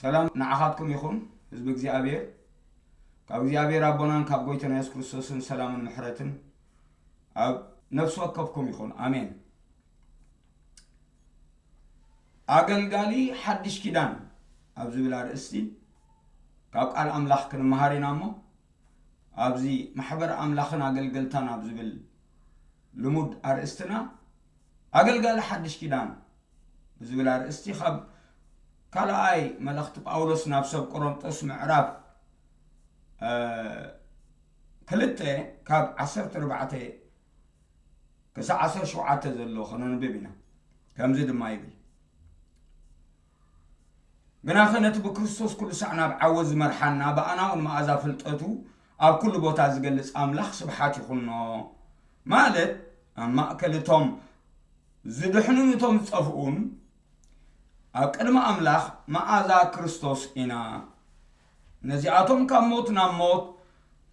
ሰላም ንዓኻትኩም ይኹን፣ ህዝቢ እግዚኣብሔር። ካብ እግዚኣብሔር ኣቦናን ካብ ጎይታና የሱስ ክርስቶስን ሰላምን ምሕረትን ኣብ ነፍሲ ወከፍኩም ይኹን። ኣሜን። ኣገልጋሊ ሓድሽ ኪዳን ኣብ ዝብል ኣርእስቲ ካብ ቃል ኣምላኽ ክንመሃር ኢና እሞ፣ ኣብዚ ማሕበር ኣምላኽን ኣገልገልታን ኣብ ዝብል ልሙድ ኣርእስትና፣ ኣገልጋሊ ሓድሽ ኪዳን ብዝብል ኣርእስቲ ካብ ካልኣይ መልእኽቲ ጳውሎስ ናብ ሰብ ቆሮንጦስ ምዕራፍ፣ እ፣ ክልተ ካብ ዓሰርተ ኣርባዕተ ክሳዕ ዓሰርተ ሸውዓተ ዘሎ ከነንብብ ኢና። ከምዚ ድማ ይብል፣ ግናኸ ነቲ ብክርስቶስ ኩሉ ሳዕ ናብ ዓወት ዝመርሓና፣ ብኣና እውን መኣዛ ፍልጠቱ ኣብ ኩሉ ቦታ ዝገልጽ ኣምላኽ ስብሓት ይኹኖ። ማለት ኣብ ማእከል እቶም ዝድሕኑን እቶም ዝጠፍኡን ኣብ ቅድሚ ኣምላኽ መኣዛ ክርስቶስ ኢና። ነዚኣቶም ካብ ሞት ናብ ሞት፣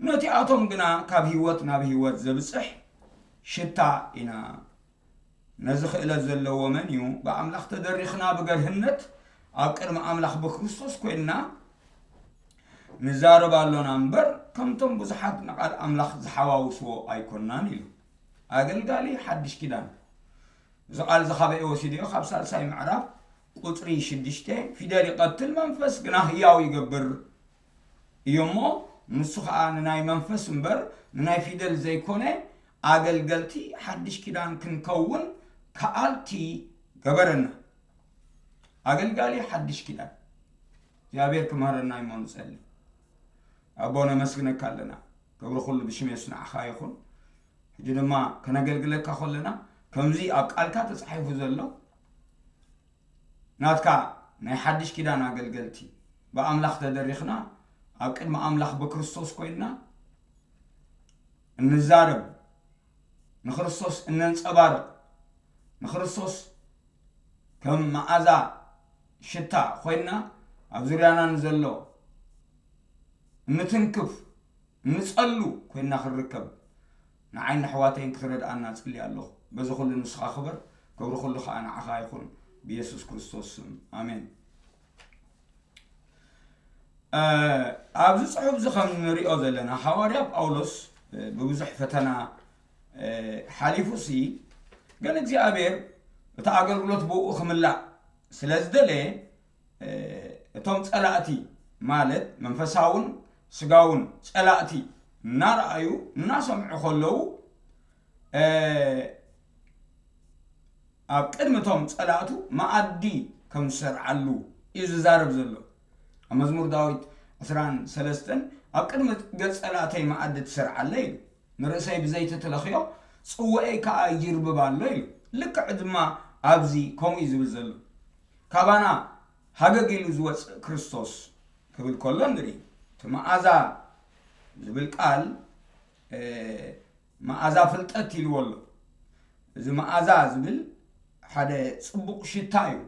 ነቲኣቶም ግና ካብ ህይወት ናብ ህይወት ዘብጽሕ ሽታ ኢና። ነዚ ክእለት ዘለዎ መን እዩ? ብኣምላኽ ተደሪኽና ብገርህነት ኣብ ቅድሚ ኣምላኽ ብክርስቶስ ኮይንና ንዛረብ ኣሎና እምበር፣ ከምቶም ብዙሓት ንቓል ኣምላኽ ዝሓዋውስዎ ኣይኮንናን ኢሉ። ኣገልጋሊ ሓድሽ ኪዳን። እዚ ቃል እዚ ካበይ ወሲደዮ? ካብ ሳልሳይ ምዕራፍ ቁጽሪ ሽዱሽተ፣ ፊደል ይቐትል መንፈስ ግና ህያው ይገብር እዩ እሞ፣ ንሱ ኸኣ ንናይ መንፈስ እምበር ንናይ ፊደል ዘይኮነ፣ ኣገልገልቲ ሓድሽ ኪዳን ክንከውን ከኣልቲ ገበረና። ኣገልጋሊ ሓድሽ ኪዳን። እግዚኣብሔር ክምህረና እሞ ንጸሊ። ኣቦ ነመስግነካ ኣለና። ክብሪ ኩሉ ብሽም የሱስ ንዓኻ ይኹን። ሕጂ ድማ ከነገልግለካ ከለና፣ ከምዚ ኣብ ቃልካ ተጻሒፉ ዘሎ፣ ናትካ ናይ ሓድሽ ኪዳን ኣገልገልቲ፣ ብኣምላኽ ተደሪኽና፣ ኣብ ቅድሚ ኣምላኽ ብክርስቶስ ኮይንና እንዛረብ፣ ንክርስቶስ እነንጸባርቕ፣ ንክርስቶስ ከም መኣዛ ሽታ ኮይንና ኣብ ዙርያና ንዘሎ እንትንክፍ፣ ንጸሉ ኮይንና ክንርከብ፣ ንዓይን ኣሕዋተይን ክትረድኣና ጽሊ ኣለኹ። በዚ ኩሉ ንስኻ ክበር፣ ክብሪ ኩሉ ከኣ ንዓኻ ይኹን፣ ብየሱስ ክርስቶስ ስም፣ ኣሜን። እ፣ ኣብዚ ጽሑፍ እዚ ከም ንሪኦ ዘለና፣ ሃዋርያ ጳውሎስ፣ እ፣ ብብዙሕ ፈተና፣ እ፣ ሓሊፉ ሲ፣ ግን እግዚኣብሔር እቲ ኣገልግሎት ብኡ ክምላእ ስለ ዝደለየ፣ እ፣ እቶም ጸላእቲ፣ ማለት መንፈሳውን ስጋውን ጸላእቲ እናረኣዩ፣ እናሰምዑ ከለዉ፣ እ፣ ኣብ ቅድሚ እቶም ጸላእቱ መኣዲ ከም ዝሰርዓሉ እዩ ዝዛረብ ዘሎ። ኣብ መዝሙር ዳዊት ዕስራን ሰለስተን፣ "ኣብ ቅድሚ ገጽ ጸላእተይ መኣዲ ትሰርዓለይ" ኢሉ። "ንርእሰይ ብዘይቲ ትለኽዮ፣ ጽዋኤይ ከኣ ይርብብ ኣሎ" ኢሉ። ልክዕ ድማ ኣብዚ ከምኡ እዩ ዝብል ዘሎ። ካባና ሃገግ ኢሉ ዝወጽእ ክርስቶስ ክብል ከሎ ንርኢ። እቲ መኣዛ ዝብል ቃል፣ እ፣ መኣዛ ፍልጠት ኢልዎ ኣሎ። እዚ መኣዛ ዝብል ሓደ ጽቡቕ ሽታ እዩ።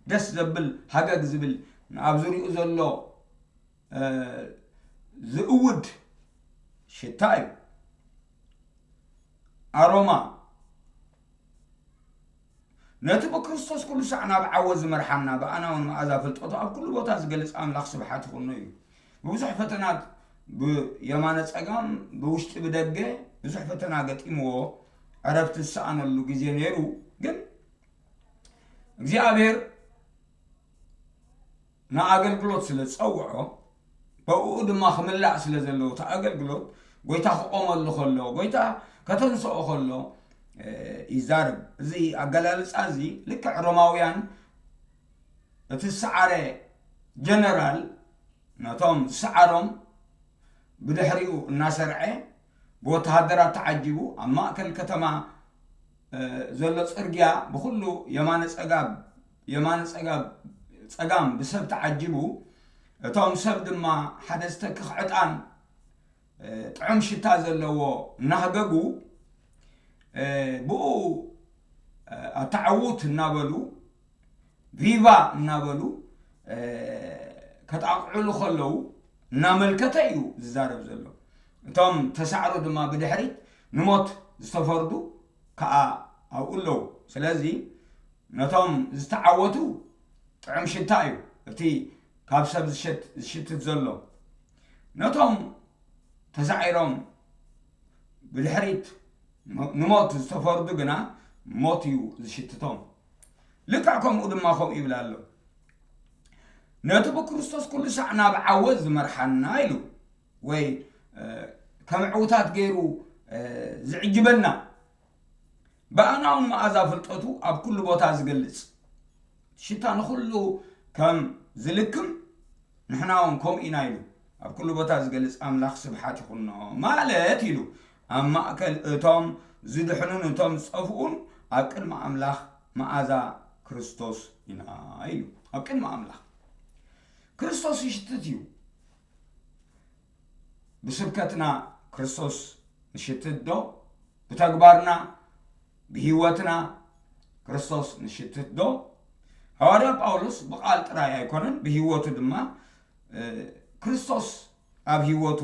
ደስ ዘብል፣ ሃገግ ዝብል፣ ኣብ ዙሪኡ ዘሎ፣ እ፣ ዝእውድ ሽታ እዩ። ኣሮማ፣ ነቲ ብክርስቶስ ኩሉ ሳዕ ናብ ዓወት ዝመርሓና፣ ብኣና እውን መኣዛ ፍልጠቱ ኣብ ኩሉ ቦታ ዝገልጽ ኣምላኽ ስብሓት ይኹኖ እዩ። ብብዙሕ ፈተናት፣ ብየማነ ጸጋም፣ ብውሽጢ ብደገ ብዙሕ ፈተና ገጢምዎ፣ ዕረፍቲ ዝሰኣነሉ ግዜ ነይሩ። ግን እግዚኣብሔር ንኣገልግሎት ስለ ዝጸውዖ፣ ብእኡ ድማ ክምላእ ስለ ዘለዎ፣ እቲ ኣገልግሎት፣ ጎይታ ክቆመሉ ከሎ፣ ጎይታ ከተንስኦ ከሎ፣ እ፣ ይዛረብ። እዚ ኣገላልጻ እዚ ልክዕ ሮማውያን፣ እቲ ዝሰዓረ ጀነራል ነቶም ዝሰዓሮም ብድሕሪኡ እናሰርዐ፣ ብወተሃደራት ተዓጂቡ፣ ኣብ ማእከል ከተማ፣ እ፣ ዘሎ ጽርግያ ብኹሉ የማነ ጸጋብ፣ የማነ ጸጋብ፣ ጸጋም ብሰብ ተዓጂቡ፣ እቶም ሰብ ድማ ሓደ ዝተክኽ ዕጣን፣ እ፣ ጥዑም ሽታ ዘለዎ እናህገጉ፣ እ፣ ብኡ፣ እ፣ ኣተዓውት እናበሉ፣ ቪቫ እናበሉ፣ እ፣ ከጣቕዕሉ ከለዉ እናመልከተ እዩ ዝዛረብ ዘሎ። እቶም ተሳዕሩ ድማ ብድሕሪት ንሞት ዝተፈርዱ ከኣ ኣብኡ ኣለዉ። ስለዚ ነቶም ዝተዓወቱ ጥዑም ሽታ እዩ። እቲ ካብ ሰብ ዝሸት-፣ ዝሽትት ዘሎ። ነቶም ተሳዒሮም ብድሕሪት ሞ-፣ ንሞት ዝተፈርዱ ግና ሞት እዩ ዝሽትቶም። ልክዕ ከምኡ ድማ ከምኡ ይብል ኣሎ። ነቲ ብክርስቶስ ኩሉ ሳዕ ናብ ዓወት ዝመርሓና ኢሉ፣ ወይ፣ እ፣ ከም ዕዉታት ገይሩ፣ እ፣ ዝዕጅበና፣ ብኣና እውን መኣዛ ፍልጠቱ ኣብ ኩሉ ቦታ ዝገልጽ፣ ሽታ ንኹሉ ከም ዝልክም ንሕና እውን ከምኡ ኢና ኢሉ ኣብ ኩሉ ቦታ ዝገልጽ ኣምላኽ ስብሓት ይኹኖ ማለት ኢሉ፣ ኣብ ማእከል እቶም ዝድሕኑን እቶም ዝጠፍኡን ኣብ ቅድሚ ኣምላኽ መኣዛ ክርስቶስ ኢና ኢሉ። ኣብ ቅድሚ ኣምላኽ ክርስቶስ ይሽትት እዩ። ብስብከትና ክርስቶስ ንሽትት ዶ? ብተግባርና፣ ብህይወትና ክርስቶስ ንሽትት ዶ? ሃዋርያ ጳውሎስ ብቓል ጥራይ ኣይኮነን፣ ብህይወቱ ድማ፣ እ፣ ክርስቶስ ኣብ ህይወቱ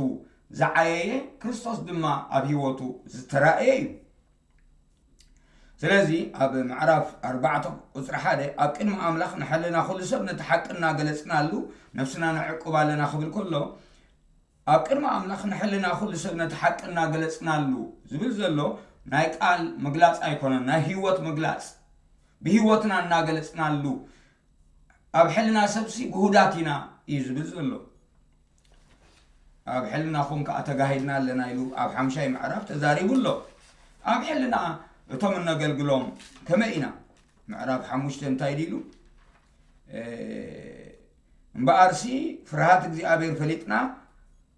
ዝዓየየ፣ ክርስቶስ ድማ ኣብ ህይወቱ ዝተራእየ እዩ። ስለዚ ኣብ ምዕራፍ ኣርባዕተ ቁጽሪ ሓደ፣ ኣብ ቅድሚ ኣምላኽ ንሕልና ኩሉ ሰብ ነቲ ሓቂ እናገለጽናሉ ነፍስና ነዕቁብ ኣለና ክብል ከሎ፣ ኣብ ቅድሚ ኣምላኽ ንሕልና ኩሉ ሰብ ነቲ ሓቂ እናገለጽናሉ ዝብል ዘሎ ናይ ቃል ምግላጽ ኣይኮነን፣ ናይ ህይወት ምግላጽ፣ ብህይወትና እናገለጽናሉ፣ ኣብ ሕልና ሰብሲ ግሁዳት ኢና እዩ ዝብል ዘሎ። ኣብ ሕልናኹም ከኣ ተጋሂድና ኣለና ኢሉ ኣብ ሓምሻይ ምዕራፍ ተዛሪቡ ኣሎ። ኣብ ሕልና እቶም እነገልግሎም ከመይ ኢና? ምዕራፍ ሓሙሽተ እንታይ ድሉ? እ፣ እምበኣርሲ ፍርሃት እግዚኣብሔር ፈሊጥና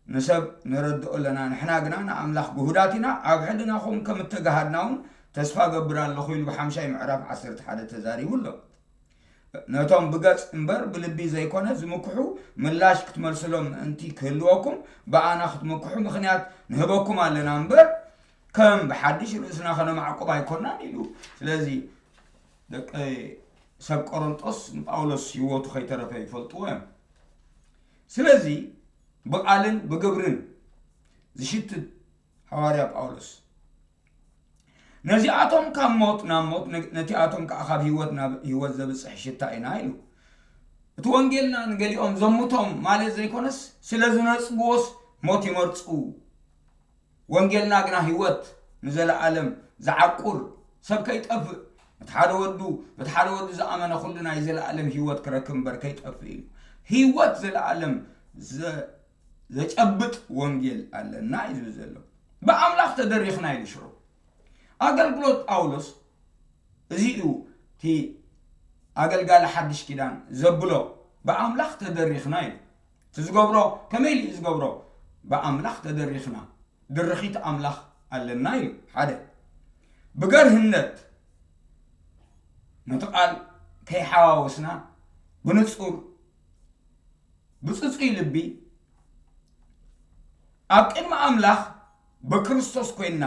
ንሰብ ነረድኦ ኣለና፣ ንሕና ግና ንኣምላኽ ግሁዳት ኢና፣ ኣብ ሕልናኹም ከም እተጋሃድና እውን ተስፋ ገብር ኣለኹ ኢሉ ብሓምሻይ ምዕራፍ ዓሰርተ ሓደ ተዛሪቡ ኣሎ። ነቶም ብገጽ እምበር ብልቢ ዘይኮነ ዝምክሑ ምላሽ ክትመልስሎም ምእንቲ ክህልወኩም ብኣና ክትምክሑ ምኽንያት ንህበኩም ኣለና እምበር ከም ብሓድሽ ርእስና ከነማዕቁብ ኣይኮናን ኢሉ። ስለዚ ደቂ ሰብ ቆሮንጦስ ንጳውሎስ ህይወቱ ከይተረፈ ይፈልጥዎ እዮም። ስለዚ ብቓልን ብግብርን ዝሽትት ሃዋርያ ጳውሎስ ነዚኣቶም ካብ ሞት ናብ ሞት፣ ነ-፣ ነቲኣቶም ከዓ ካብ ህይወት ናብ ህይወት ዘብጽሕ ሽታ ኢና ኢሉ። እቲ ወንጌልና ንገሊኦም ዘሙቶም ማለት ዘይኮነስ፣ ስለ ዝነጽግዎስ ሞት ይመርጹ። ወንጌልና ግና ህይወት ንዘለኣለም ዝዓቁር፣ ሰብ ከይጠፍእ፣ እቲ ሓደ ወዱ፣ እቲ ሓደ ወዱ ዝኣመነ ኩሉ ናይ ዘለኣለም ህይወት ክረክብ እምበር ከይጠፍእ እዩ። ህይወት ዘለኣለም ዘ-፣ ዘጨብጥ ወንጌል ኣለና እዩ ዝብል ዘሎ። ብኣምላኽ ተደሪኽና ኢሉ ሽዑ። ኣገልግሎት ጳውሎስ እዚ እዩ፣ እቲ ኣገልጋሊ ሓድሽ ኪዳን ዘብሎ፣ ብኣምላኽ ተደሪኽና ኢሉ። እቲ ዝገብሮ ከመይ ኢሉ እዩ ዝገብሮ? ብኣምላኽ ተደሪኽና፣ ድርኺት ኣምላኽ ኣለና ኢሉ። ሓደ፣ ብገርህነት ነቲ ቃል ከይሓዋወስና ብንጹር ብጽጹይ ልቢ ኣብ ቅድሚ ኣምላኽ ብክርስቶስ ኮይንና፣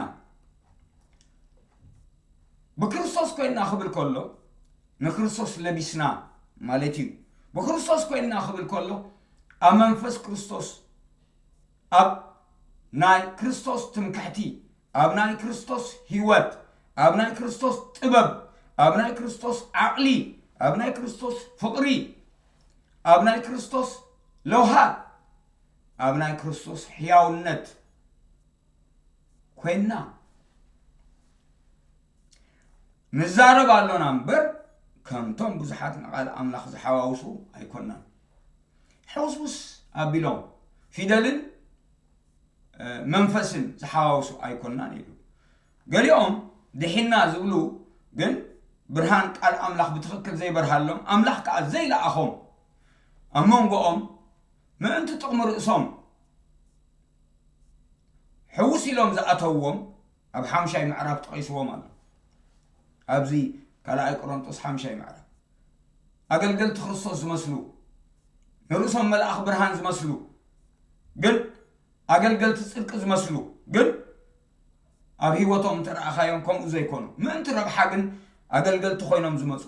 ብክርስቶስ ኮይንና ክብል ከሎ ንክርስቶስ ለቢስና ማለት እዩ። ብክርስቶስ ኮይንና ክብል ከሎ ኣብ መንፈስ ክርስቶስ፣ ኣብ ናይ ክርስቶስ ትምክሕቲ፣ ኣብ ናይ ክርስቶስ ህይወት፣ ኣብ ናይ ክርስቶስ ጥበብ፣ ኣብ ናይ ክርስቶስ ዓቕሊ፣ ኣብ ናይ ክርስቶስ ፍቕሪ፣ ኣብ ናይ ክርስቶስ ለውሃት፣ ኣብ ናይ ክርስቶስ ሕያውነት ኮይንና ንዛረብ ኣሎና እምበር፣ ከምቶም ብዙሓት ንቓል ኣምላኽ ዝሓዋውሱ ኣይኮናን። ሕውስውስ ኣቢሎም ፊደልን፣ እ፣ መንፈስን ዝሓዋውሱ ኣይኮናን ኢሉ። ገሊኦም ድሒና ዝብሉ ግን ብርሃን ቃል ኣምላኽ ብትኽክል ዘይበርሃሎም፣ ኣምላኽ ከኣ ዘይለኣኾም፣ ኣብ መንጎኦም ምእንቲ ጥቕሚ ርእሶም ሕውስ ኢሎም ዝኣተውዎም ኣብ ሓምሻይ ምዕራፍ ጠቒስዎም ኣሎ። ኣብዚ ካልኣይ ቆሮንጦስ ሓምሻይ ምዕራፍ ኣገልገልቲ ክርስቶስ ዝመስሉ፣ ንርእሶም መልኣኽ ብርሃን ዝመስሉ፣ ግን ኣገልገልቲ ጽድቂ ዝመስሉ፣ ግን ኣብ ህይወቶም እንተረኣኻዮም ከምኡ ዘይኮኑ፣ ምእንቲ ረብሓ ግን ኣገልገልቲ ኮይኖም ዝመጹ፣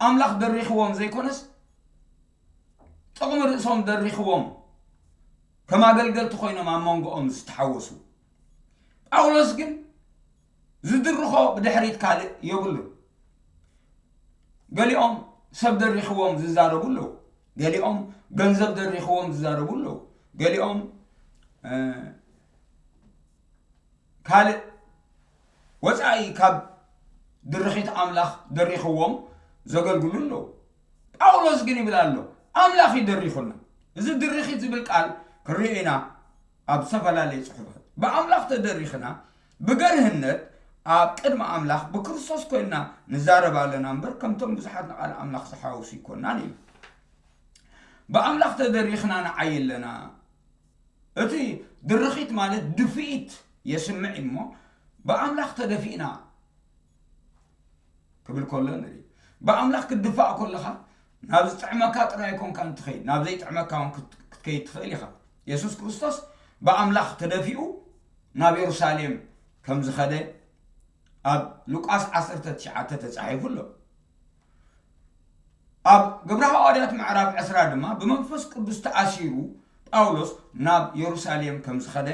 ኣምላኽ ደሪኽዎም ዘይኮነስ ጥቕሚ ርእሶም ደሪኽዎም ከም ኣገልገልቲ ኮይኖም ኣብ መንጎኦም ዝተሓወሱ። ጳውሎስ ግን ዝድርኾ ብድሕሪት ካልእ የብሉን። ገሊኦም ሰብ ደሪኽዎም ዝዛረቡ ኣለዉ። ገሊኦም ገንዘብ ደሪኽዎም ዝዛረቡ ኣለዉ። ገሊኦም ካልእ ወፃኢ ካብ ድርኺት ኣምላኽ ደሪኽዎም ዘገልግሉ ኣለዉ። ጳውሎስ ግን ይብል ኣሎ፣ ኣምላኽ እዩ ደሪኹና። እዚ ድርኺት ዝብል ቃል ክንሪኦ ኢና ኣብ ዝተፈላለየ ጽሑፋት። ብኣምላኽ ተደሪኽና ብገርህነት ኣብ ቅድሚ ኣምላኽ ብክርስቶስ ኮይንና ንዛረብ ኣለና እምበር ከምቶም ብዙሓት ንቓል ኣምላኽ ዝሓወሱ ኣይኮናን ኢሉ። ብኣምላኽ ተደሪኽና ንዓይ ኣለና። እቲ ድርኺት ማለት ድፍኢት የስምዕ እዩ እሞ ብኣምላኽ ተደፊእና ክብል ከሎ ንርኢ። ብኣምላኽ ክትድፋእ ከለኻ ናብ ዝጥዕመካ ጥራይ ኣይኮንካን ትኸይድ፣ ናብ ዘይጥዕመካ እውን ክትከይድ ትኽእል ኢኻ። የሱስ ክርስቶስ ብኣምላኽ ተደፊኡ ናብ የሩሳሌም ከም ዝኸደ ኣብ ሉቃስ ዓሰርተ ትሽዓተ ተጻሒፉ ኣሎ። ኣብ ግብረ ሃዋርያት ምዕራፍ ዕስራ ድማ ብመንፈስ ቅዱስ ተኣሲሩ ጳውሎስ ናብ የሩሳሌም ከም ዝኸደ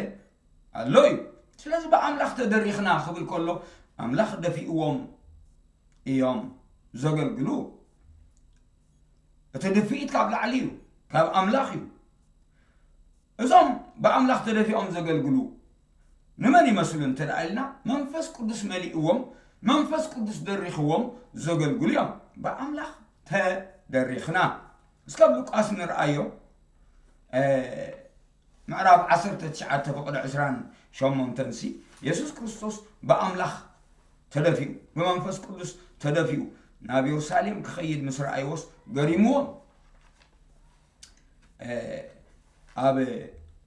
ኣሎ እዩ። ስለዚ ብኣምላኽ ተደሪኽና ክብል ከሎ ኣምላኽ ደፊእዎም እዮም ዘገልግሉ። እቲ ድፍኢት ካብ ላዕሊ እዩ፣ ካብ ኣምላኽ እዩ። እዞም ብኣምላኽ ተደፊኦም ዘገልግሉ ንመን ይመስሉ እንተ ደኣ ኢልና፣ መንፈስ ቅዱስ መሊእዎም፣ መንፈስ ቅዱስ ደሪኽዎም ዘገልግሉ እዮም። ብኣምላኽ ተደሪኽና። እስከ ኣብ ሉቃስ ንርኣዮ፣ ምዕራፍ ዓሰርተ ትሽዓተ ፍቕዲ ዕስራን ሸሞንተን ሲ የሱስ ክርስቶስ ብኣምላኽ ተደፊኡ፣ ብመንፈስ ቅዱስ ተደፊኡ ናብ የሩሳሌም ክኸይድ ምስ ረኣይዎስ ገሪምዎም። ኣብ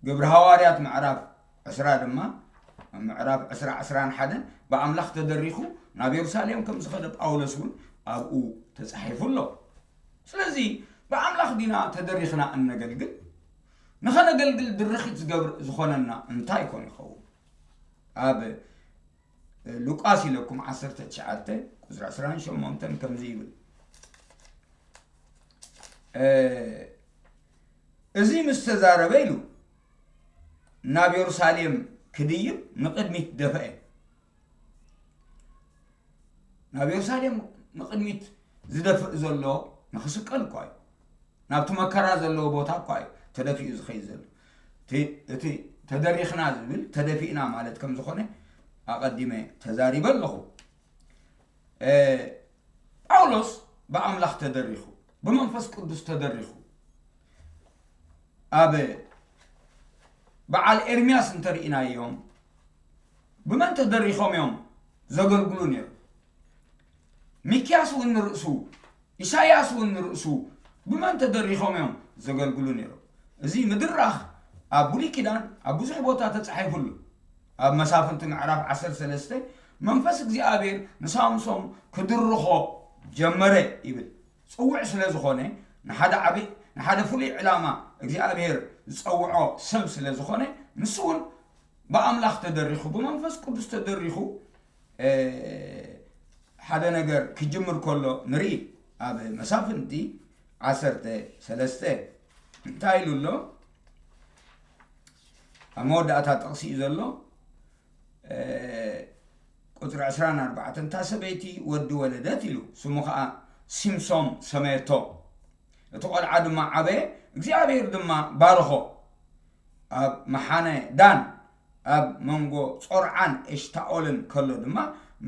ግብሪ ሃዋርያት ምዕራፍ ዕስራ ድማ፣ ምዕራፍ ዕስራ ዕስራን ሓደን ብኣምላኽ ተደሪኹ ናብ የሩሳሌም ከም ዝኸደ ጳውሎስ እውን ኣብኡ ተጻሒፉ ኣሎ። ስለዚ ብኣምላኽ ዲና ተደሪኽና እነገልግል? ንኸነገልግል ድርኺት ዝገብር ዝኾነና እንታይ ኮን ይኸውን? ኣብ ሉቃስ ኢለኩም ዓሰርተ ትሽዓተ ቁፅሪ ዕስራን ሸሞንተን ከምዚ ይብል፣ እዚ ምስ ተዛረበ ኢሉ ናብ የሩሳሌም ክድይብ ንቕድሚት ደፈአ። ናብ የሩሳሌም ንቕድሚት ዝደፍእ ዘሎ ንኽስቀል እኳ እዩ። ናብቲ መከራ ዘለዎ ቦታ እኳ እዩ ተደፊኡ ዝኸይድ ዘሎ። እቲ ተደሪኽና ዝብል ተደፊእና ማለት ከም ዝኾነ ኣቐዲመ ተዛሪበ ኣለኹ። ጳውሎስ ብኣምላኽ ተደሪኹ፣ ብመንፈስ ቅዱስ ተደሪኹ። ኣብ በዓል ኤርምያስ እንተርኢናዮም ብመን ተደሪኾም እዮም ዘገልግሉ ነይሩ? ሚክያስ እውን ንርእሱ፣ ኢሳያስ እውን ንርእሱ ብመን ተደሪኾም እዮም ዘገልግሉ ነይሮም? እዚ ምድራኽ ኣብ ብሉይ ኪዳን ኣብ ብዙሕ ቦታ ተጻሒፉሉ። ኣብ መሳፍንቲ ምዕራፍ ዓሰርተ ሰለስተ መንፈስ እግዚኣብሔር ንሳምሶም ክድርኾ ጀመረ ይብል። ጽውዕ ስለ ዝኾነ ንሓደ ዓቢ ንሓደ ፍሉይ ዕላማ እግዚኣብሔር ዝጸውዖ ሰብ ስለ ዝኾነ ንሱ እውን ብኣምላኽ ተደሪኹ ብመንፈስ ቅዱስ ተደሪኹ ሓደ ነገር ክጅምር ከሎ ንርኢ። ኣብ መሳፍንቲ ዓሰርተ ሰለስተ እንታይ ኢሉ ኣሎ? ኣብ መወዳእታ ጥቕሲ እዩ ዘሎ። ቁፅሪ ዕስራን ኣርባዕተን እታ ሰበይቲ ወዲ ወለደት ኢሉ ስሙ ከዓ ሲምሶም ሰመየቶ። እቲ ቆልዓ ድማ ዓበየ፣ እግዚኣብሔር ድማ ባርኾ። ኣብ መሓነ ዳን ኣብ መንጎ ጾርዓን ኤሽታኦልን ከሎ ድማ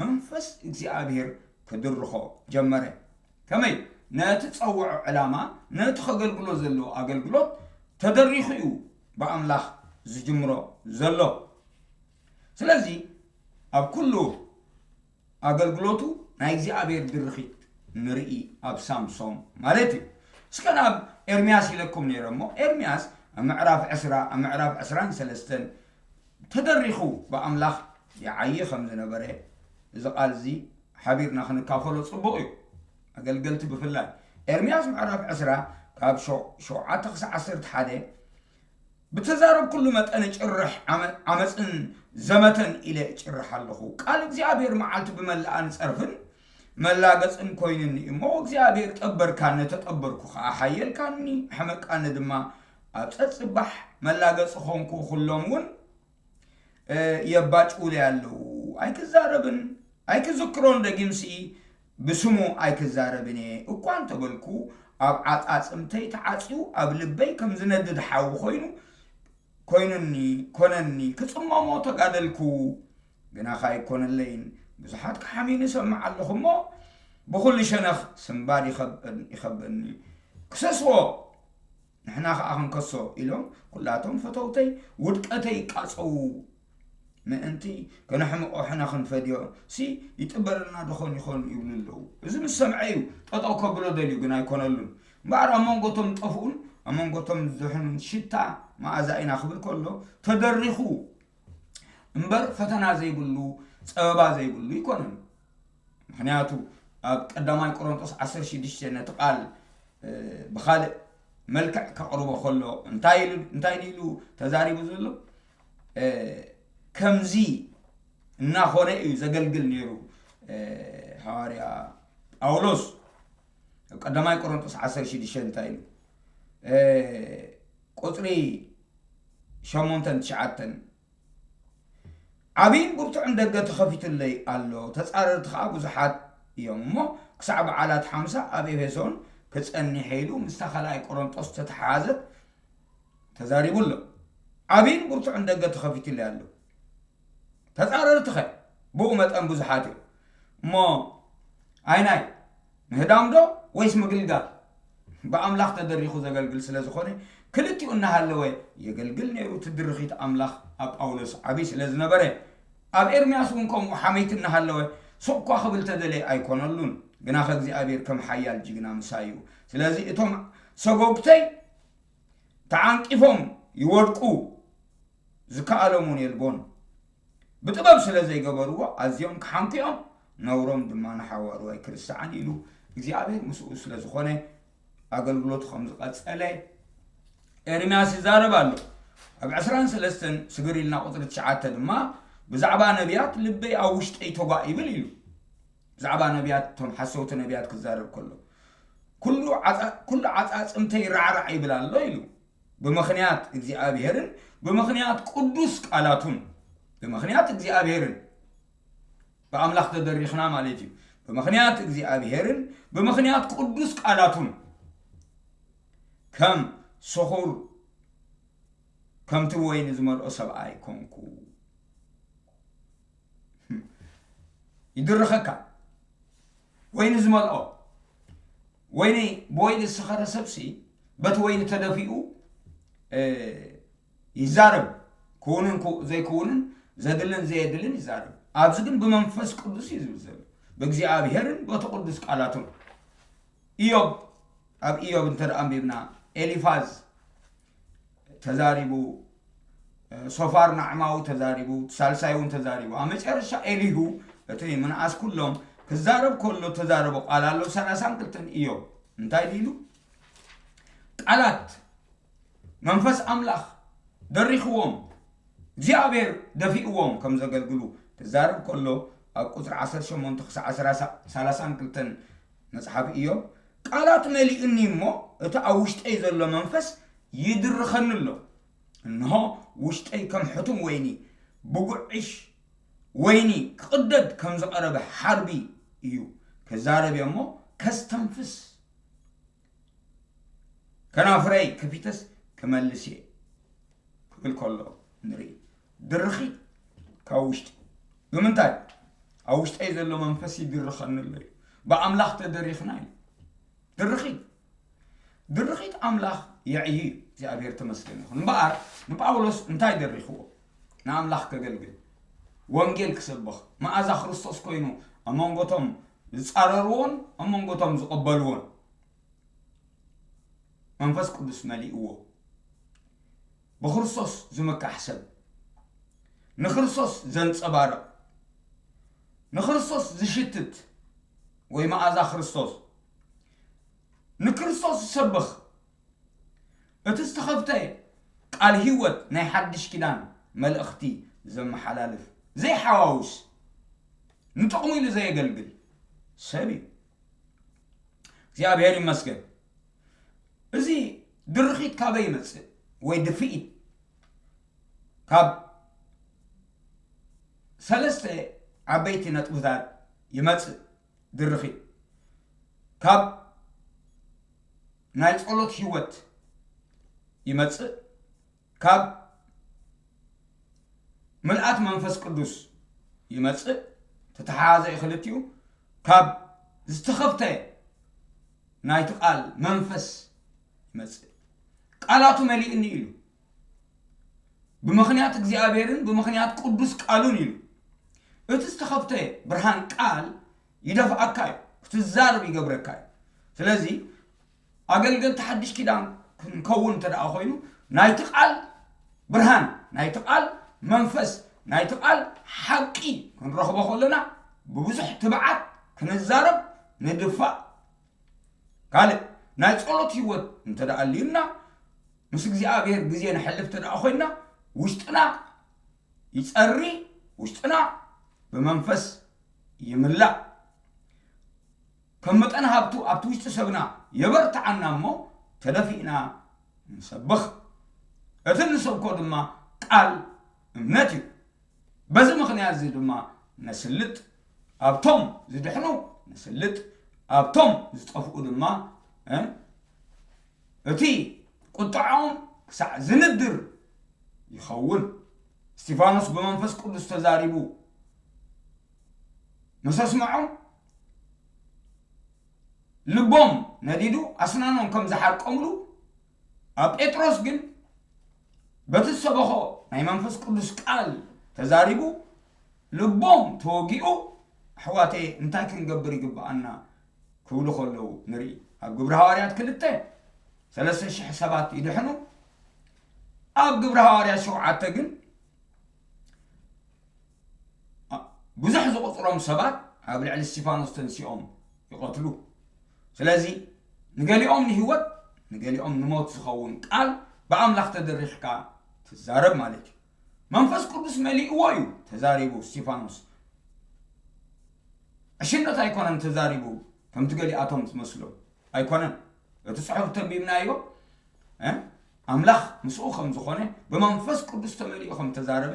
መንፈስ እግዚኣብሔር ክድርኾ ጀመረ። ከመይ? ነቲ ጸውዖ ዕላማ፣ ነቲ ከገልግሎ ዘለዎ ኣገልግሎት ተደሪኹ እዩ ብኣምላኽ ዝጅምሮ ዘሎ። ስለዚ ኣብ ኩሉ ኣገልግሎቱ ናይ እግዚኣብሔር ድርኺት ንርኢ ኣብ ሳምሶም ማለት እዩ። እስከ ናብ ኤርምያስ ኢለኩም ነይረ እሞ ኤርምያስ ኣብ ምዕራፍ ዕስራ ኣብ ምዕራፍ ዕስራን ሰለስተን ተደሪኹ ብኣምላኽ ይዓዪ ከም ዝነበረ እዚ ቃል እዚ ሓቢርና ክንካፈሎ ጽቡቕ እዩ። ኣገልገልቲ ብፍላይ ኤርምያስ ምዕራፍ ዕስራ ካብ ሸውዓተ ክሳዕ ዓሰርተ ሓደ ብተዛረብኩሉ መጠን እጭርሕ ዓመፅን ዘመተን ኢለ እጭርሕ ኣለኹ። ቃል እግዚኣብሔር መዓልቲ ብመላኣን ፀርፍን መላገፅን ኮይንኒ እሞ እግዚኣብሔር ጠበርካኒ፣ ተጠበርኩ ከዓ ሓየልካኒ፣ ሕመቃኒ ድማ ኣብ ፀፅባሕ መላገፂ ኾንኩ። ኩሎም እውን የባጭውለይ ኣለዉ። ኣይክዛረብን ኣይክዝክሮን ደጊምሲ ብስሙ ኣይክዛረብን እየ እኳ እንተበልኩ ኣብ ዓጻጽምተይ ተዓጽዩ ኣብ ልበይ ከም ዝነድድ ሓዊ ኮይኑ ኮይኑኒ፣ ኮነኒ፣ ክጽመሞ ተጋደልኩ፣ ግናኸ ኣይኮነለይን። ብዙሓት ክሓምዩኒ እሰምዕ ኣለኹ እሞ፣ ብኹሉ ሸነኽ ስንባድ ይኸበን-፣ ይኸበኒ። ክሰስዎ፣ ንሕና ኸኣ ክንከሶ ኢሎም፣ ኩላቶም ፈተውተይ ውድቀተይ ይቃጸዉ። ምእንቲ ከነሕምቖ ሕነ ክንፈድዮ ሲ ይጥበረልና ዶኾን ይኾን ይብሉ ኣለዉ። እዚ ምስ ሰምዐ እዩ ጠጠው ከብሎ ደልዩ፣ ግን ኣይኮነሉን። እምበኣር ኣብ መንጎቶም ጠፍኡን ኣብ መንጎቶም ዝድሕኑን ሽታ መኣዛ ኢና ክብል ከሎ ተደሪኹ እምበር ፈተና ዘይብሉ ጸበባ ዘይብሉ ኣይኮነን። ምኽንያቱ ኣብ ቀዳማይ ቆሮንጦስ ዓሰርተ ሽዱሽተ ነቲ ቃል፣ እ፣ ብኻልእ መልክዕ ከቕርቦ ከሎ እንታይ ኢሉ፣ እንታይ ኢሉ ተዛሪቡ ዘሎ? እ፣ ከምዚ እናኾነ እዩ ዘገልግል ነይሩ፣ እ፣ ሃዋርያ ጳውሎስ። ኣብ ቀዳማይ ቆሮንጦስ ዓሰርተ ሽዱሽተ እንታይ ኢሉ? እ፣ ቁጽሪ ሸሞንተን ትሽዓተን፣ ዓብይን ብርቱዕን ደገ ተኸፊቱለይ ኣሎ፣ ተጻረርቲ ኸኣ ብዙሓት እዮም እሞ፣ ክሳዕ በዓላት ሓምሳ ኣብ ኤፌሶን ክጸንሕ ኢሉ ምስታ ካልኣይ ቆሮንጦስ ዝተተሓሓዘት ተዛሪቡ ኣሎ። ዓብይን ብርቱዕን ደገ ተኸፊቱለይ ኣሎ። ተጻረርትኸ ብኡ መጠን ብዙሓት እዮም። እሞ ኣይናይ ምህዳም ዶ ወይስ ምግልጋል? ብኣምላኽ ተደሪኹ ዘገልግል ስለ ዝኾነ፣ ክልቲኡ እናሃለወ የገልግል ነይሩ። እቲ ድርኺት ኣምላኽ ኣብ ጳውሎስ ዓብዪ ስለ ዝነበረ፣ ኣብ ኤርምያስ እውን ከምኡ ሓመይቲ እናሃለወ፣ ሱቕ እኳ ክብል ተደለየ ኣይኮነሉን። ግናኸ እግዚኣብሔር ከም ሓያል ጅግና ምሳይ እዩ። ስለዚ እቶም ሰጎግተይ ተዓንቂፎም ይወድቁ፣ ዝከኣሎም እውን የልቦን። ብጥበብ ስለ ዘይገበርዎ ኣዝዮም ክሓምኩ እዮም፣ ነውሮም ድማ ንሓዋርዋይ ክርስዓን ኢሉ እግዚኣብሔር ምስኡ ስለ ዝኾነ ኣገልግሎቱ ከም ዝቐጸለ ኤርምያስ ይዛረብ ኣሎ። ኣብ ዕስራን ሰለስተን ስግር ኢልና ቁጽሪ ትሽዓተ ድማ ብዛዕባ ነቢያት ልበይ ኣብ ውሽጠይ ተጓእ ይብል ኢሉ። ብዛዕባ ነቢያት፣ እቶም ሓሰውቲ ነቢያት ክዛረብ ከሎ፣ "ኩሉ ዓጻ-፣ ኩሉ ዓጻጽምተይ ራዕራዕ ይብል ኣሎ" ኢሉ። "ብምኽንያት እግዚኣብሔርን ብምኽንያት ቅዱስ ቃላቱን"፣ ብምኽንያት እግዚኣብሔርን ብኣምላኽ ተደሪኽና ማለት እዩ። "ብምኽንያት እግዚኣብሔርን ብምኽንያት ቅዱስ ቃላቱን ከም ስኹር፣ ከምቲ ወይኒ ዝመልኦ ሰብኣይ ኮንኩ።" ይድርኸካ። ወይኒ ዝመልኦ፣ ወይኒ፣ ብወይኒ ዝሰኸረ ሰብሲ በቲ ወይኒ ተደፊኡ፣ እ፣ ይዛረብ። ክውንን ክው-፣ ዘይክውንን፣ ዘድልን ዘየድልን ይዛረብ። ኣብዚ ግን ብመንፈስ ቅዱስ እዩ ዝብል ዘሎ። ብእግዚኣብሔርን በቲ ቅዱስ ቃላቱን። ኢዮብ፣ ኣብ ኢዮብ እንተ ደኣ ኣንቢብና፣ ኤሊፋዝ ተዛሪቡ፣ ሶፋር ናዕማዊ ተዛሪቡ፣ ሳልሳይ እውን ተዛሪቡ። ኣብ መጨረሻ ኤሊሁ፣ እቲ ምንኣስ ኩሎም ክዛረብ ከሎ ተዛረቦ ቃል ኣሎ፣ ሰላሳን ክልተን ኢዮብ። እንታይ ኢሉ? ቃላት መንፈስ ኣምላኽ ደሪኽዎም፣ እግዚኣብሔር ደፊእዎም ከም ዘገልግሉ ክዛረብ ከሎ፣ ኣብ ቁጽሪ ዓሰርተ ሸሞንተ ክሳዕ ዓሰርተ፣ ሰላሳን ክልተን መጽሓፍ ኢዮብ፣ "ቃላት መሊኡኒ እሞ፣ እቲ ኣብ ውሽጠይ ዘሎ መንፈስ ይድርኸኒ ኣሎ። እንሆ፣ ውሽጠይ ከም ሕቱም ወይኒ፣ ብጉዕሽ ወይኒ ክቕደድ ከም ዝቐረበ ሓርቢ እዩ። ክዛረብ እየ እሞ፣ ከስተንፍስ፣ ከናፍረይ ከፊተስ ክመልስ እየ" ክብል ከሎ ንርኢ። ድርኺት ካብ ውሽጢ። ብምንታይ? ኣብ ውሽጠይ ዘሎ መንፈስ ይድርኸኒ ኣሎ እዩ። ብኣምላኽ ተደሪኽና እዩ። ድርኺት። ድርኺት ኣምላኽ የዕዩ እዩ። እግዚኣብሔር ተመስገን ይኹን። እምበኣር ንጳውሎስ እንታይ ደሪኽዎ? ንኣምላኽ ከገልግል፣ ወንጌል ክሰብኽ፣ መኣዛ ክርስቶስ ኮይኑ ኣብ መንጎቶም ዝጻረርዎን ኣብ መንጎቶም ዝቕበልዎን። መንፈስ ቅዱስ መሊእዎ። ብክርስቶስ ዝምካሕ ሰብ፣ ንክርስቶስ ዘንጸባርቕ፣ ንክርስቶስ ዝሽትት ወይ መኣዛ ክርስቶስ፣ ንክርስቶስ ዝሰብኽ፣ እቲ ዝተኸፍተ ቃል ህይወት ናይ ሓድሽ ኪዳን መልእኽቲ ዘመሓላልፍ፣ ዘይሓዋውስ፣ ንጥቕሙ ኢሉ ዘየገልግል ሰብ እዩ። እግዚኣብሔር ይመስገን። እዚ ድርኺት ካበይ ይመጽእ? ወይ ድፍኢት? ካብ ሰለስተ ዓበይቲ ነጥብታት ይመጽእ ድርኺት። ካብ ናይ ጸሎት ህይወት ይመጽእ፣ ካብ ምልኣት መንፈስ ቅዱስ ይመጽእ። ተተሓሓዘ እዩ ክልቲኡ። ካብ ዝተኸፍተ ናይቲ ቃል መንፈስ ይመጽእ። ቃላቱ መሊእኒ ኢሉ፣ ብምኽንያት እግዚኣብሔርን ብምኽንያት ቅዱስ ቃሉን ኢሉ። እቲ ዝተኸፍተ ብርሃን ቃል ይደፍኣካ እዩ፣ ክትዛረብ ይገብረካ እዩ። ስለዚ ኣገልገልቲ ሓድሽ ኪዳን ክንከውን እንተ ደኣ ኮይኑ፣ ናይቲ ቃል ብርሃን፣ ናይቲ ቃል መንፈስ፣ ናይቲ ቃል ሓቂ ክንረኽቦ ከለና፣ ብብዙሕ ትብዓት ክንዛረብ ንድፋእ። ካልእ፣ ናይ ጸሎት ህይወት እንተ ደኣ ኣልዩና፣ ምስ እግዚኣብሔር ግዜ ነሕልፍ እንተ ደኣ ኮይንና፣ ውሽጥና ይጸሪ፣ ውሽጥና ብመንፈስ ይምላእ። ከም መጠን ሃብቱ ኣብቲ ውሽጢ ሰብና የበርትዓና እሞ፣ ተደፊእና ንሰብኽ። እቲ ንሰብኮ ድማ ቃል እምነት እዩ። በዚ ምኽንያት እዚ ድማ ነስልጥ፣ ኣብቶም ዝድሕኑ ነስልጥ፣ ኣብቶም ዝጠፍኡ ድማ፣ እ፣ እቲ ቁጥዖም ክሳዕ ዝንድር ይኸውን። እስጢፋኖስ ብመንፈስ ቅዱስ ተዛሪቡ ምስ ኣስምዖም፣ ልቦም ነዲዱ ኣስናኖም ከም ዝሓርቀምሉ፣ ኣብ ጴጥሮስ ግን በቲ ዝሰበኾ ናይ መንፈስ ቅዱስ ቃል ተዛሪቡ፣ ልቦም ተወጊኡ፣ ኣሕዋተይ፣ እንታይ ክንገብር ይግብኣና ክብሉ ከለዉ ንርኢ። ኣብ ግብሪ ሃዋርያት ክልተ፣ ሰለስተ ሽሕ ሰባት ይድሕኑ። ኣብ ግብሪ ሃዋርያት ሸውዓተ ግን፣ ብዙሕ ዝቑጽሮም ሰባት ኣብ ልዕሊ እስጢፋኖስ ተንሲኦም ይቐትሉ። ስለዚ ንገሊኦም ንህይወት፣ ንገሊኦም ንሞት ዝኸውን ቃል ብኣምላኽ ተደሪኽካ ትዛረብ ማለት እዩ። መንፈስ ቅዱስ መሊእዎ እዩ ተዛሪቡ እስጢፋኖስ። ዕሽነት ኣይኮነን ተዛሪቡ፣ ከምቲ ገሊኣቶም ዝመስሎም ኣይኮነን። እቲ ጽሑፍ ተንቢብናዮ፣ እ፣ ኣምላኽ ምስኡ ከም ዝኾነ፣ ብመንፈስ ቅዱስ ተመሊኡ ከም ተዛረበ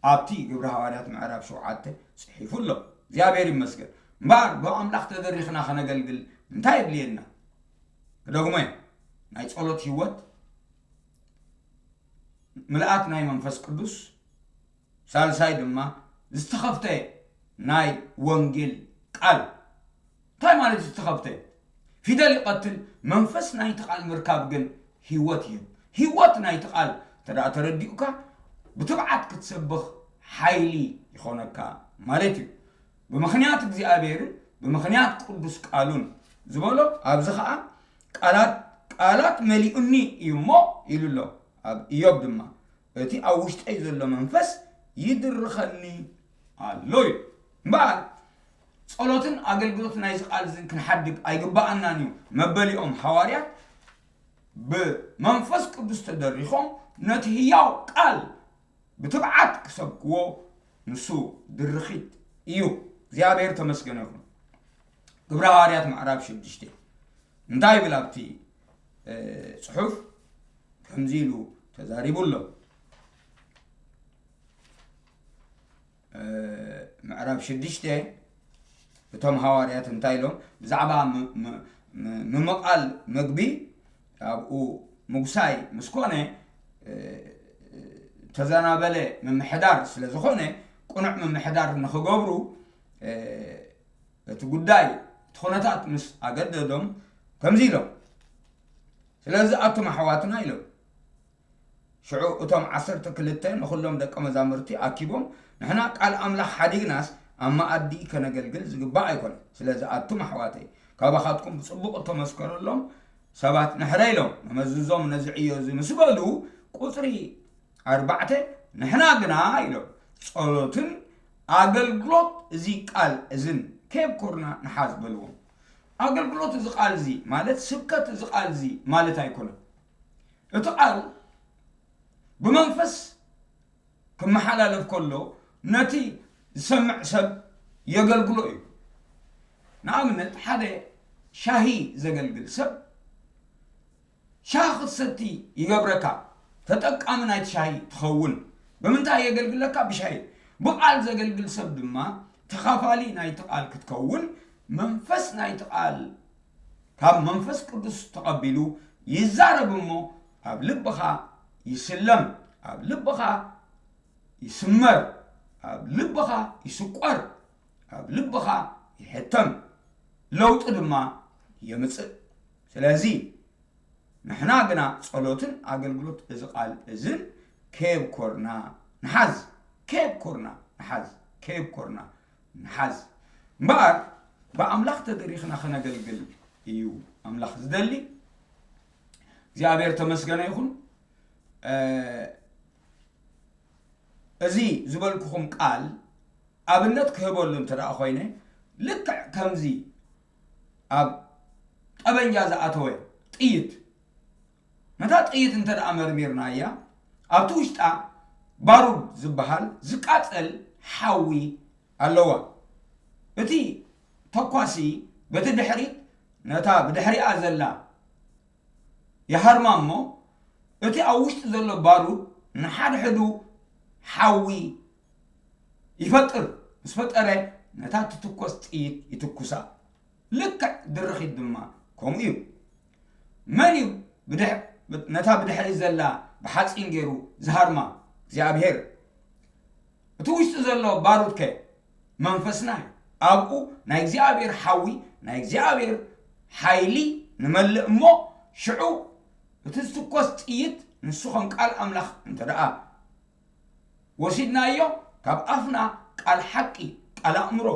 ኣብቲ ግብሪ ሃዋርያት ምዕራፍ ሸውዓተ ጽሒፉ ኣሎ። እግዚኣብሔር ይመስገን። እምበኣር ብኣምላኽ ተደሪኽና ከነገልግል እንታይ የድልየና? ክደግሞ እየ። ናይ ጸሎት ህይወት፣ ምልኣት ናይ መንፈስ ቅዱስ፣ ሳልሳይ ድማ ዝተኸፍተ ናይ ወንጌል ቃል። እንታይ ማለት እዩ ዝተኸፍተ? ፊደል ይቐትል፣ መንፈስ ናይቲ ቃል ምርካብ ግን ህይወት ይህብ። ህይወት ናይቲ ቃል እንተ ደኣ ተረዲኡካ፣ ብትብዓት ክትሰብኽ ሓይሊ ይኾነካ ማለት እዩ። ብምኽንያት እግዚኣብሔርን ብምኽንያት ቅዱስ ቃሉን ዝበሎ፣ ኣብዚ ኸኣ ቃላት፣ ቃላት መሊኡኒ እዩ እሞ ኢሉ ኣሎ። ኣብ ኢዮብ ድማ፣ እቲ ኣብ ውሽጠይ ዘሎ መንፈስ ይድርኸኒ ኣሎ እዩ። እምበኣር ጸሎትን ኣገልግሎት ናይዚ ቃል እዚ ክንሓድግ ኣይግብኣናን እዩ። መበሊኦም ሃዋርያት ብመንፈስ ቅዱስ ተደሪኾም ነቲ ህያው ቃል ብትብዓት ክሰብክዎ ንሱ ድርኺት እዩ። እግዚኣብሔር ተመስገነ ይኹን። ግብረ ሃዋርያት ምዕራፍ ሽዱሽተ እንታይ ይብል ኣብቲ፣ እ፣ ጽሑፍ? ከምዚ ኢሉ ተዛሪቡ ኣሎ። እ፣ ምዕራፍ ሽዱሽተ እቶም ሃዋርያት እንታይ ኢሎም? ብዛዕባ ም-፣ ም-፣ ም-፣ ምምቓል መግቢ ኣብኡ ምጉሳይ ምስ ኮነ፣ እ፣ ተዘናበለ ምምሕዳር ስለ ዝኾነ፣ ቅኑዕ ምምሕዳር ንኽገብሩ፣ እ፣ እቲ ጉዳይ፣ እቲ ኩነታት ምስ ኣገደዶም፣ ከምዚ ኢሎም፣ "ስለዚ ኣቱም ኣሕዋትና" ኢሎም። ሽዑ እቶም ዓሰርተ ክልተ ንኹሎም ደቀ መዛሙርቲ ኣኪቦም፣ "ንሕና ቃል ኣምላኽ ሓዲግናስ ኣብ መኣዲ ከነገልግል ዝግባእ ኣይኮነን። ስለዚ ኣቱም ኣሕዋተይ፣ ካባኻትኩም ብጽቡቕ እተመስከረሎም ሰባት ንሕረ" ኢሎም። መመዝዞም ነዚ ዕዮ እዚ ምስ በሉ፣ ቁጽሪ ኣርባዕተ፣ "ንሕና ግና" ኢሎም፣ "ጸሎትን ኣገልግሎት እዚ ቃል እዝን ከየብኮርና ንሓዝ" በልዎም። ኣገልግሎት እዚ ቃል እዚ ማለት ስብከት እዚ ቃል እዚ ማለት ኣይኮነን። እቲ ቃል ብመንፈስ ክመሓላለፍ ከሎ ነቲ ዝሰምዕ ሰብ የገልግሎ እዩ። ንኣብነት ሓደ ሻሂ ዘገልግል ሰብ ሻሂ ክትሰቲ ይገብረካ፣ ተጠቃሚ ናይቲ ሻሂ ትኸውን። ብምንታይ የገልግለካ? ብሻሂ። ብቓል ዘገልግል ሰብ ድማ ተኻፋሊ ናይቲ ቓል ክትከውን መንፈስ ናይቲ ቓል ካብ መንፈስ ቅዱስ ተቐቢሉ ይዛረብ እሞ ኣብ ልብኻ ይስለም፣ ኣብ ልብኻ ይስመር፣ ኣብ ልብኻ ይስቆር፣ ኣብ ልብኻ ይሕተም፣ ለውጢ ድማ የምጽእ። ስለዚ ንሕና ግና ጸሎትን ኣገልግሎት እዚ ቃል እዝን ከየብኮርና ንሓዝ፣ ከየብኮርና ንሓዝ፣ ከየብኮርና ንሓዝ። እምበኣር ብኣምላኽ ተደሪኽና ከነገልግል እዩ ኣምላኽ ዝደሊ። እግዚኣብሔር ተመስገነ ይኹን። እዚ ዝበልኩኹም ቃል ኣብነት ክህበሉ እንተ ደኣ ኮይነ፣ ልክዕ ከምዚ ኣብ ጠበንጃ ዝኣተወ ጥይት፣ ነታ ጥይት እንተ ደኣ መርሚርናያ፣ ኣብቲ ውሽጣ ባሩድ ዝበሃል ዝቃጸል ሓዊ ኣለዋ። እቲ ተኳሲ በቲ ድሕሪት ነታ ብድሕሪኣ ዘላ ይሃርማ እሞ፣ እቲ ኣብ ውሽጢ ዘሎ ባሩድ ንሓድሕዱ ሓዊ ይፈጥር። ምስ ፈጠረ ነታ ትትኮስ ጥይት ይትኩሳ። ልክዕ ድርኺት ድማ ከምኡ እዩ። መን እዩ ብድሕ-፣ ነታ ብድሕሪት ዘላ ብሓጺን ገይሩ ዝሃርማ? እግዚኣብሔር። እቲ ውሽጢ ዘሎ ባሩድ ከ መንፈስና እዩ። ኣብኡ ናይ እግዚኣብሔር ሓዊ፣ ናይ እግዚኣብሔር ሓይሊ ንመልእ እሞ፣ ሽዑ እቲ ዝትኮስ ጥይት ንሱ ከም ቃል ኣምላኽ እንተ ደኣ ወሲድናዮ፣ ካብ ኣፍና ቃል ሓቂ፣ ቃል ኣእምሮ፣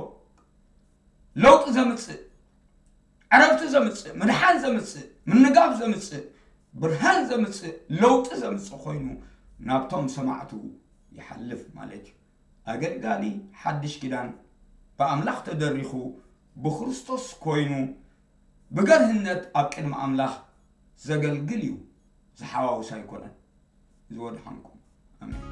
ለውጢ ዘምጽእ፣ ዕረፍቲ ዘምጽእ፣ ምድሓን ዘምጽእ፣ ምንጋፍ ዘምጽእ፣ ብርሃን ዘምጽእ፣ ለውጢ ዘምጽእ ኮይኑ ናብቶም ሰማዕቱ ይሓልፍ ማለት እዩ። ኣገልጋሊ ሓድሽ ኪዳን ብኣምላኽ ተደሪኹ ብክርስቶስ ኮይኑ ብገርህነት ኣብ ቅድሚ ኣምላኽ ዘገልግል እዩ፣ ዝሓዋውስ ኣይኮነን። ዝወድሓንኩም። ኣሜን።